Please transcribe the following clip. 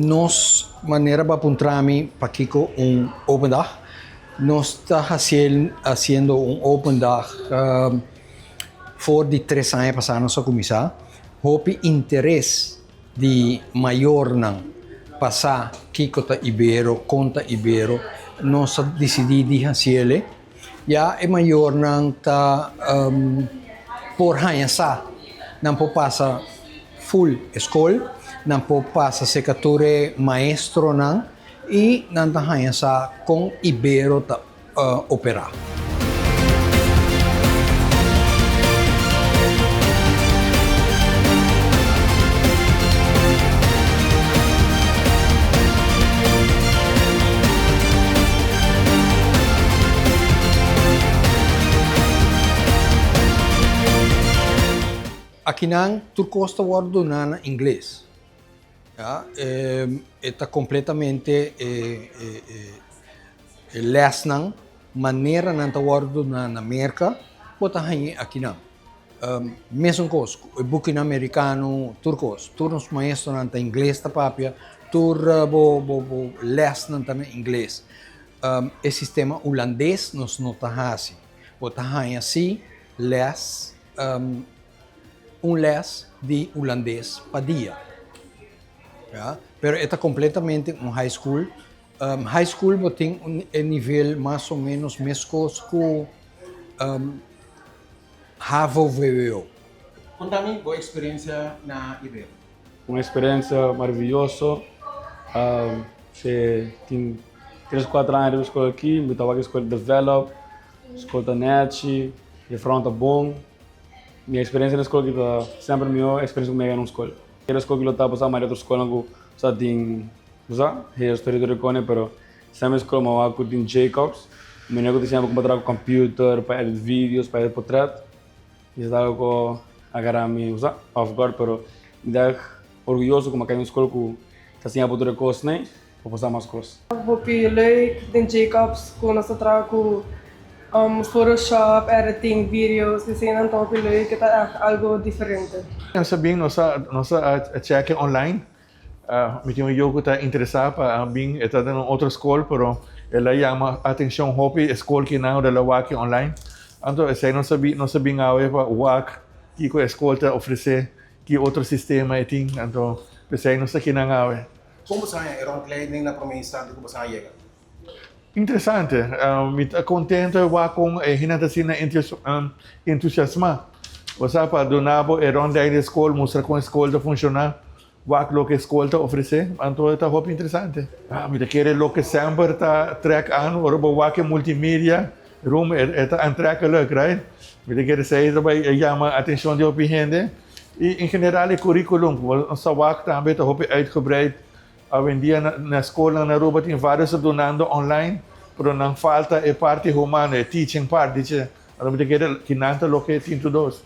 Nos manera bo a puntra mi pakiko un open dag. Nos ta haciendo un open dag for di tres aña pasa nos a cuminsa. Hopi interes di mayornan pa sa kiko ta Ibero, kon ta Ibero. Nos a dicidi di haciele. Ya e mayornan ta por haña sa, nan por pasa full e skol, nan por pasa serka tur e maestronan i nan ta haña sa kon Ibero ta operá. Akinan tur kos ta wòrdu duná na ingles. Ya, e ta kompletamente e e lèsnan, manera nan ta wòrdu duná na Merka, bo ta hañ'é akinan. Mesun kos ku e bukinan merikano, tur kos. Tur nos maestronan ta ingles ta papia, tur bo bo bo lèsnan ta na ingles. E sistema hulandes nos no ta hasi. Bo ta haña si lès, un lès di hulandes pa dia. Ya, pero e ta kompletamente un high school. High school bo tin un e nivel mas o ménos meskos ku Havo-vwo. Konta mi bo eksperensia na Ibero. Un eksperensia maraviyoso. Se tin tres kuater aña riba e skol aki, mi ta wak e skol develop, skol ta nechi, jefrounan ta bon. Mi eksperensia na e skol aki ta semper mihó eksperensia ku mi a haña na un skol. Keda skol ki lo ta pasá mayoria otro skolnan ku sa tin sa hei storia tur e kone pero semper e skol mi a wak ku tin Jacobs, manera ku ta siña bo kon pa traha ku computer, pa edit videos, pa edit potret. I esaki ta algo ku a gara mi sa off guard pero mi ta orguyoso ku mi a kai na un skol ku ta siña bo tur e kosnan pa por sa mas kos. Hopi leuk den Jacobs ku nos ta traha ku Photoshop, editing videos, eseinan ta hopi leuk, e ta ègt algo diferente. Nos a bin, nos a nos a chèk'e online. Mi tin un yu ku ta interesá pa bin, e ta den un otro skol, pero el a yama atenshon hopi e skol kinan ora el a wak online. Anto esei nos a bin nos a bin awe pa wak kiko e skol ta ofresé, ki otro sistema e tin, anto p'esei nos ta kinan awe. Kon bo sa haña e rondleiding na promé instante ku bo sa yega? Interesante. Mi ta contento e wak con e hende ta asina entusiasma. Bo sa pa duna bo e rondleiding di e skol, mustra con e skol ta funciona, wak loke e skol ta ofrece, anto e ta hopi interesante. Mi ta kere loke semper ta trek an ora bo wak e multimedia room e ta aantrekkelijk, right? Mi ta kere esey ta bay yama atencion di hopi hende. Y en general e curriculum cu bo sa wak tambe ta hopi uitgebreid. Awendia na skolnan na Aruba tin varios ta dunando online, pero nan falta e parti humano, e teaching part, dice. Anto mi ta kere ki nan ta loke tin tur dos.